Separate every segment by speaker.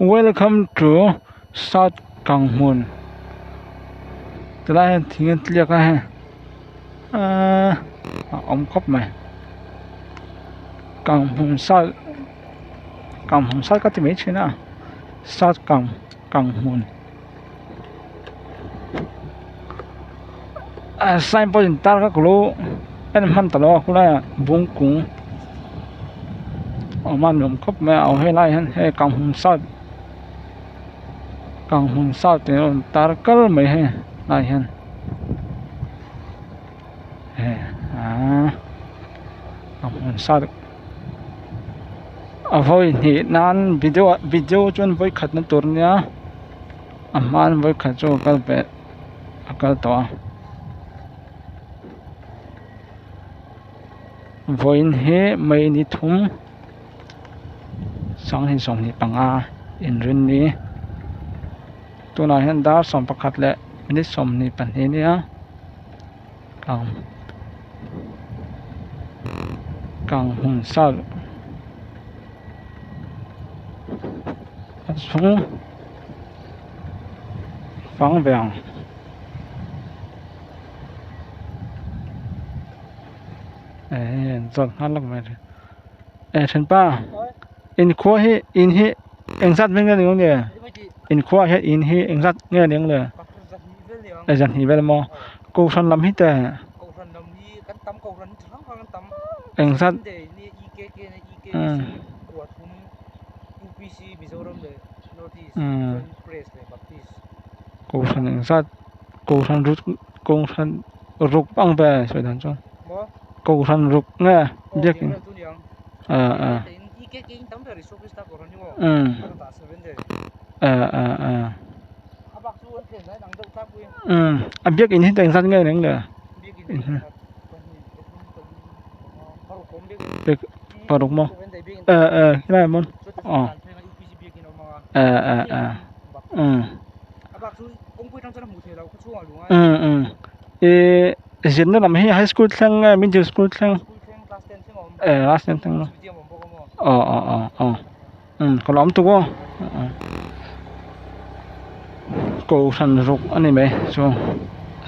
Speaker 1: Welcome to South Kanghmun tilai ah hian thing an tliak a hei ahh a awm khawp mai Kanghmun South Kanghmun South ka ti mai thin a South Kang Kanghmun ah signboard in tar kha ka lo en hman ta lo a khulaiah bungkung a awm a nuam khawp mai a aw helai ah hian hei Kanghmun South Kanghmun South tih a rawn tar kar mai hei helaiah hian hei aaa Kanghmun South a vawi hnih nan video ah video chuan vawi khatna tur ania a hmain vawi khat chu a kal ve a kal tawh a vawiin hi may ni thum sanghnih 25 inrinni tunah hian dar 11 leh minute 22 a nia kang kanghmun sal a chhung fang ve ang. Eh zawt nghal lawk mai eh thianpa inkhua hi in hi engzat vel nge ni ang le inkhua hian in hi engzat nge ni ang le eh zahnih vel maw kohhran lam hi teh engzat kohhran engzat kohhran ruk kohhran ruk ang ve sawi dan chuan kohhran ruk nge biakin ah ah umm ah ah ah umm a biakin hi engzat nge ni ang le paruk maw eh eh helai ah maw aw eh eh eh umm umm umm ihh zirna lam hi high school thleng nge middle school thleng eh class ten thleng aw aw aw aw umm ka lo awm tuk aw kohhran ruk a ni mai chu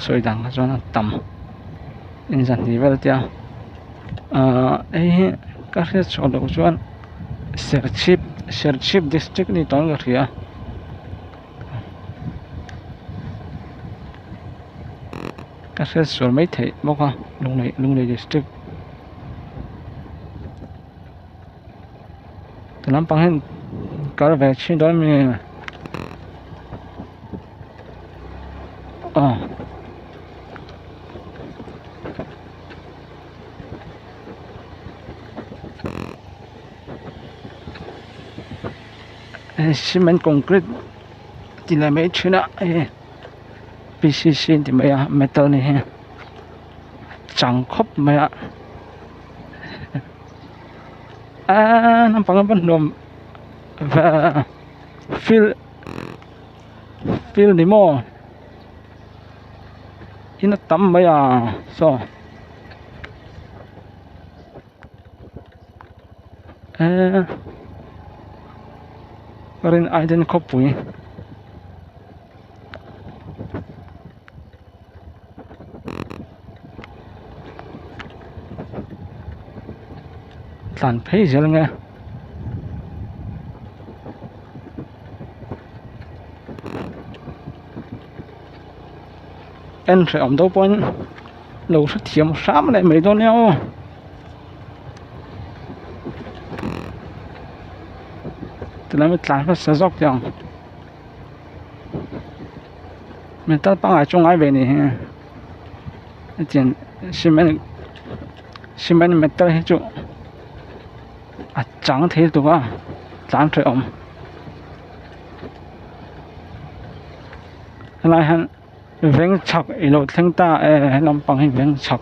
Speaker 1: sawi dan kha chuan a tam inzahnih vel a tia ahh hei hi ka hriat chhuah loh chuan serchhip serchhip district a ni tawh in ka hria. Ka hriat sual mai theih bawk a lunglei lunglei district ti lampang hian kal ve chhin dawn mi aw. Cement concrete ti leh mai thin a hei P C C an ti mai a metal ni hi chang khawp mai a aaa naupang an va hnuam ve field field ni maw in a tam mai a saw. Eee ka rin aiden khawpui tlan phei zel nge en hrehawm deuh pawhin lo hrethiam hram leh mai dawn nia aw. Tilai mi tlan hmasa zawk teh ang metal pangngai chu ngai ve ni hi hetiang cement cement metal hi chu a chang thei lutuk a tlan hrehawm helai hian. Veng chhak i lo thleng ta e he lampang hi veng chhak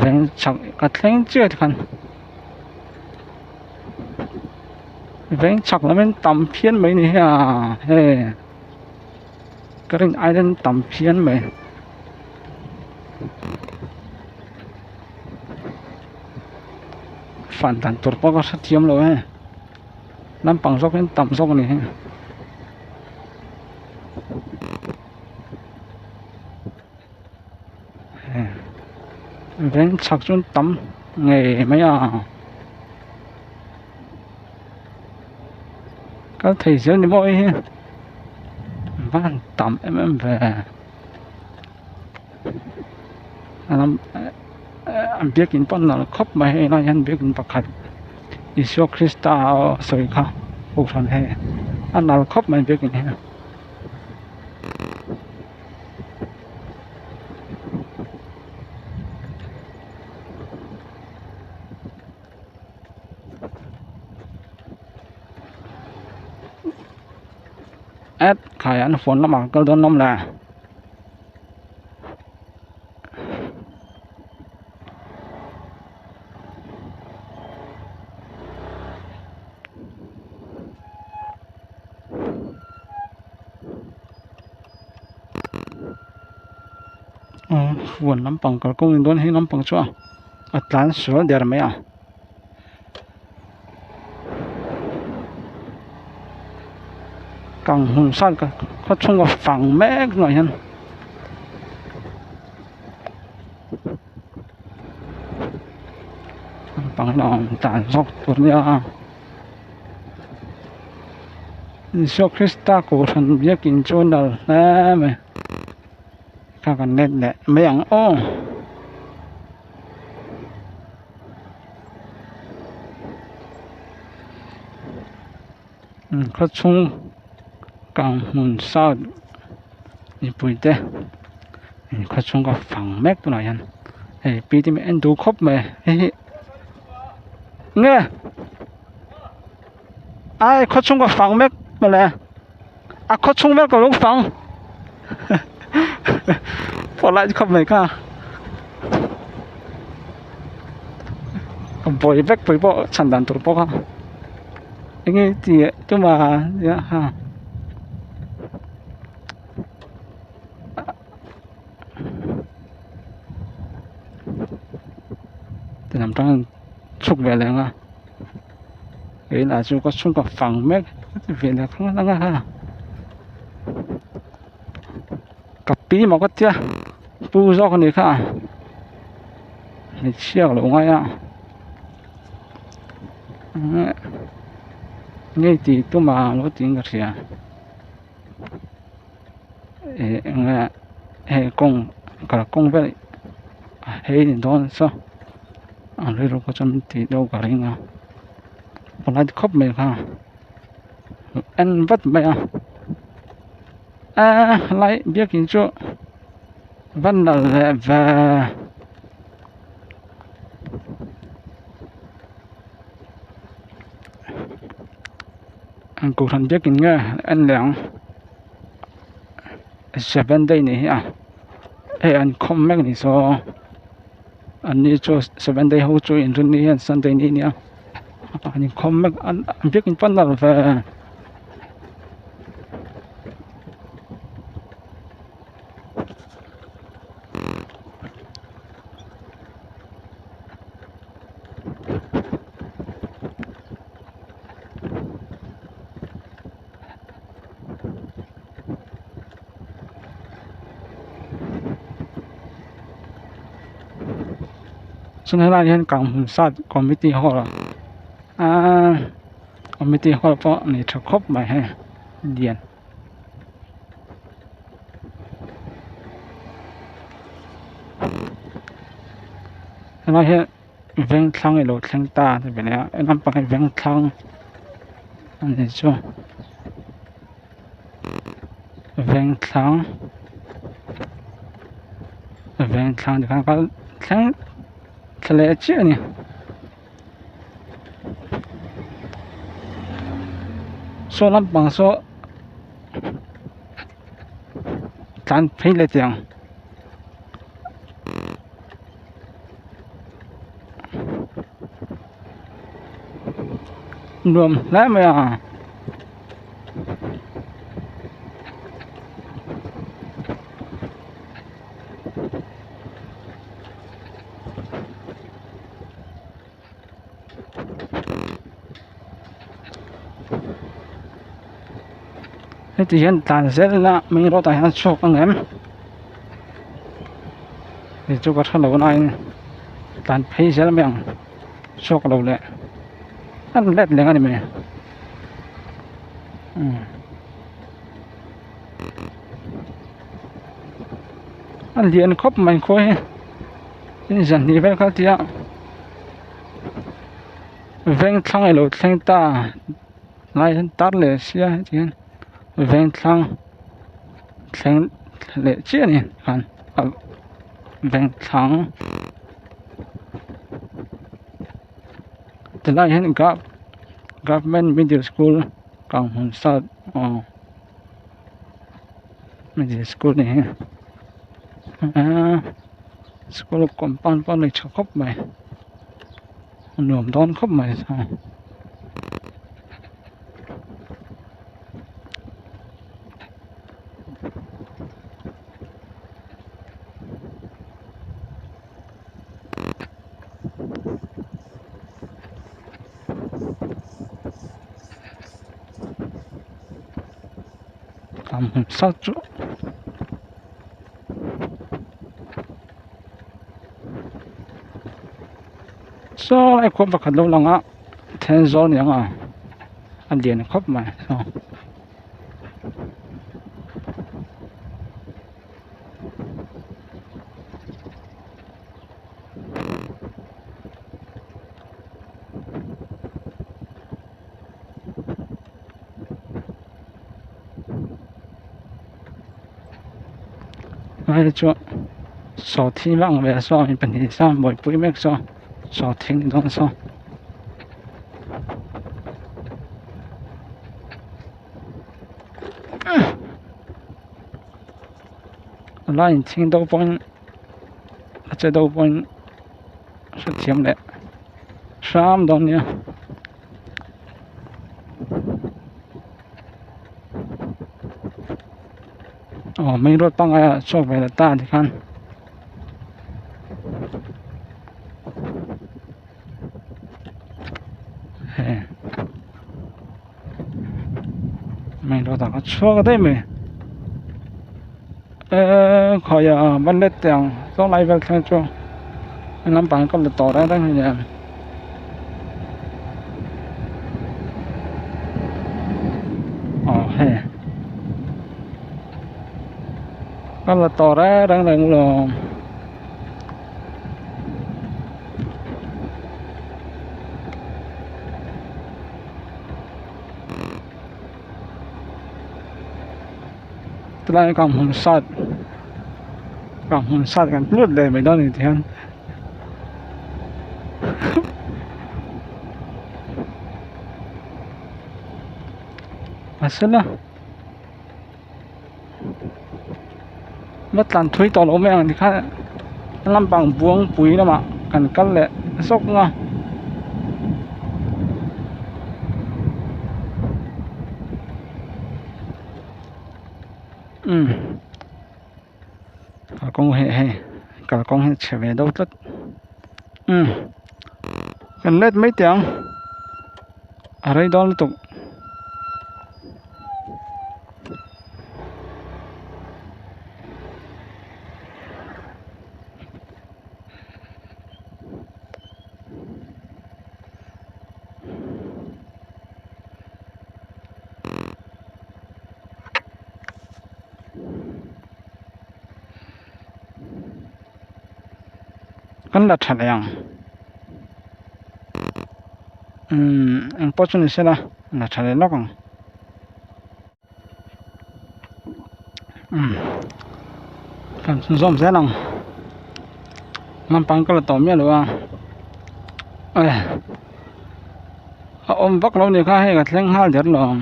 Speaker 1: veng chhak ka thleng chiah tikhan veng chhak lam in tam phian mai ni hi a hei ka rin aiin tam phian mai. Fan dan tur pawh ka hrethiam lo e. Lampang zawk hian tam zawk a ni hi. Veng chhak chuan tam ngei mai a kal thei zel ni maw hei hi van tam em em ve a biakin pawh a nalh khawp mai hei lai hian biakin pakhat Isua Krista a sawi kha kohhran hei a nalh khawp mai biakin hi. App khai an phone lamah kal dawn lawm le. Huan lampang kalkawng in dawn hei lampang chu a tlan sual der mai a. Kang hmun san ka khaw chhunga fang mek hnuai hian lampang hi a tlan zawk tur nia. Isua Krista kohhran biakin chu a nal hle mai kha kan let leh mai ang aw. Khaw chhung kang hmun south mipui te khaw chhung ka fang mek tunah hian hei pi te en duh khawp mai hei hi nge ai khaw chhung ka fang mek mawle a khaw chhung vel ka lo fang pawh lai khawp mai kha buai vek pui pawh chhan dan tur pawh kha enge tih tuma ha. Lam tang chhuk ve leh ang a inah chu ka chhungkaw fang mek ve leh khang lang a ka pi maw ka tia pu zawk a ni kha hmeichhia ka lo ngai a ngei tih tum a lo tiin ka hria eh eng nge hei kawng kalkawng vel a hei ni dawn saw a rilru pawh chuan min tih deuh ka ring a palai khawp mai kha en vat mai a eee helai biakin chu va nalh leh ve. Kohhran biakin nge en leh ang seven day nih hi a hei an khawm mek a ni saw an ni chu seven day ho chu inrinni hian sunday ni ania an inkhawm mek an biakin pawh a nalh ve. Chuan helaiah hian kanghmun sat committee hall aaa committee hall pawh a nei tha khawp mai hei lian. Helai hian. Vengthlang ilo thleng ta ti ve nia he lampang hi vengthlang a ni chu vengthlang vengthlang tikhan kal thleng thla leh chiah a ni. Saw lampang saw tlan phei leh tiang. Nuam hle mai a. Heti hian tlan zel ila main road ah hian a chhuak ang em tih chu ka hre lo nain tlan phei zel mai ang chhuak lo leh a let leng a ni mai umm a lian khawp mai khawi hi in zan hnih vel kha tia veng thlang ilo thleng ta. Lai hian tar leh sia heti hian veng thlang thleng leh chiah a ni khan a veng thlang tilai hian government middle school kanghmun sat aw middle school ni hi eee school compound pawh a nei tha khawp mai. A nuam dawn khawp mai chuan sat chu. Saw lai khua pakhat lo lang a Thenzawl ni ang a a lian khawp mai saw. Hei chu sawhthing vang ve saw mi pahnih saw buaipui mek saw sawhthing ni dawn saw. A laiin thing deuh pawhin a che deuh pawhin hrethiam leh hram dawn nia. Aw main road pangngai ah chhuak ve leh ta tikhan hei main road ah ka chhuak daih mai eee khawi ah ban let teh ang saw lai vel thleng chu heng lampang hi ka la tawh reng reng hi nia. Aw hei ka la tawh reng reng reng lo. Tilai ka hmun sat ka hmun sat kan hlut leh mai dawn a ni tihian. Mahsela va tlan thui tawh loh mai ang tikhan lampang buangpui lamah kan kal leh zawk ang a. Umm kalkawng hi hei kalkawng hi chhe ve deuh tlat umm kan let mai teh ang a rei dawn lutuk. Kan la tha leh ang umm engpawh chu ni sela la tha leh lawk ang umm kan chhunzawm zel ang naupang ka la tawh miah lo a a awm vak lo ni kha hei ka thleng nghal der lo ang.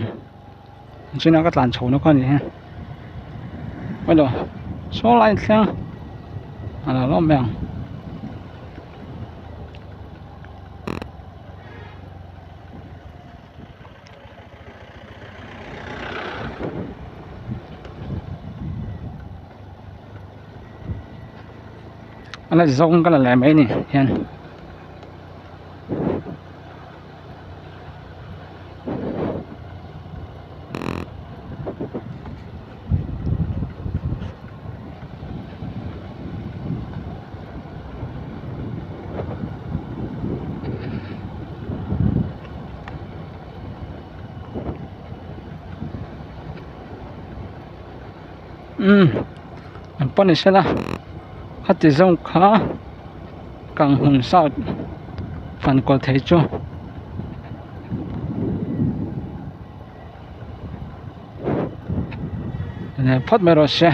Speaker 1: China ka tlan chho na kha a ni hi hello saw lai thleng a lo la awm em a la zawng ka la leh mai a ni hian. Umm an pawn ni sela khati zawng kha Kanghmun south fankawl thei chu. Phawt mai rawh se.